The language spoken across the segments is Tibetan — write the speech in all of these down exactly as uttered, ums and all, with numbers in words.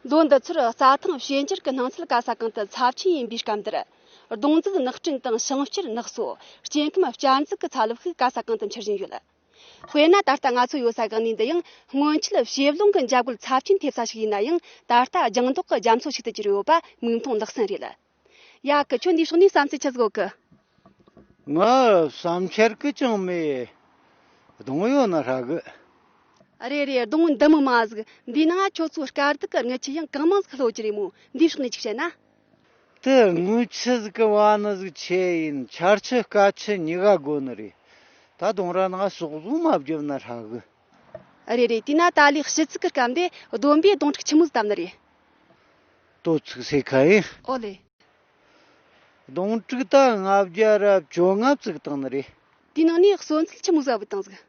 ལོ་འདི་ཚོར་རྩྭ་ཐང་བྱེ་འགྱུར་གྱི་སྣང་ཚུལ་ག་ས་གང་དུ་ཚབས་ཆེན་ཡིན་པའི་སྐབས་འདིར། སྡོང་འཛུགས་ནགས་སྐྲུན་དང་ཞིང་བསྐྱུར་ནགས་གསོ། སྐྱེ་ཁམས་བསྐྱར་འཛུགས་ཀྱི་ཚ་རླབས་ཤིག་ག་ས་གང་དུ་འཕྱུར་བཞིན་ཡོད། དཔེར་ན། ད་ལྟ་ང་ཚོ་ཡོད་ས་གི་གནས་འདི་ཡང་སྔོན་ཆད་བྱེ་རླུང་གི་འཇབ་རྒོལ་ཚབས་ཆེན་ཐེབས་ས་ཞིག་ཡིན་ན་ཡང་། ད་ལྟ་ལྗང་མདོག་གི་རྒྱ་མཚོ་ཞིག་ཏུ་གྱུར་ཡོད་པ་མིག་མཐོང་ལག་ཟིན་རེད། ཡ་གི། ཁྱོད་འདིའི་ཕྱོགས་ནས་བསམ་ཚུལ་ཆི་ཟིག་ཡོད་གི། ང་བསམ་འཆར་གི་ཅང་མེད། སྡོང་ཡོད་ན་ཧྲ་གི། རེད་རེད། སྡོང་འདི་མོ་མང་ཟིག། འདིའི་ནང་ཁྱོད་ཚོ་དཀའ་སྡུག་གི་རྔུལ་ཆུ་ཡང་གང་མང་ཟིག་ལྷོད་ཀྱི་རེད་མོ། འདིའི་ཕྱོགས་ནས་ཅིག་བཤད་ན། དེ་རྔུལ་ཆུ་ཟིག་གི་བ་ནི་ཟིག་ཆེ་ཡིན། ཆར་ཆུ་སྐར་ཆུ་གཉིས་ཀ་དགོས་ནི་རེད། ད་སྡོང་ར་ནང་ཟོག་ཟོག་མ་བརྒྱབ་ན་ཧྲ་གི། རེད་རེད། དེས་ན་ད་ལོའི་ཕྱི་ཚིག་གི་སྐབས་འདི་བསྡོམས་པས་སྡོང་ཕྲུག་ཆི་མོ་ཟིག་བཏབ་ནི་རེད། དོ་ཚིག་སེ་ཁ་ཡིན། ཨོ་ལེ། སྡོང་ཕྲུག་ད་ལྔ་བརྒྱ་ར་བཅོ་ལྔ་བཙུགས་བཏང་ནི་རེད། དེའི་ནང་ནས་གསོན་ཚུལ་ཆི་མོ་ཟིག་བུད་བཏང་ཟིག།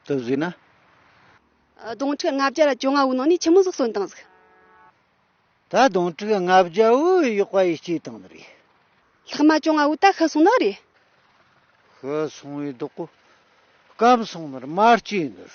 དེ་ཟེར་ན། སྡོང་ཕྲུག་ལྔ་བརྒྱ་ར་བཅོ་ལྔ་བོའི་ནང་ནས་ཆི་མོ་ཟིག་གསོན་བཏང་ཟིག། ད་སྡོང་ཕྲུག་ལྔ་བརྒྱ་བོ་ཡག་པ་ཡིས་སྐྱེས་བཏང་ནི་རེད། ལྷག་མ་བཅོ་ལྔ་བོ་ད་ཤི་སོང་ནི་རེད། ཤི་སོང་བའི་བདག་པོ་སྐམ་སོང་ནི་རེད། མ་སྐྱེས་ནི་རེད།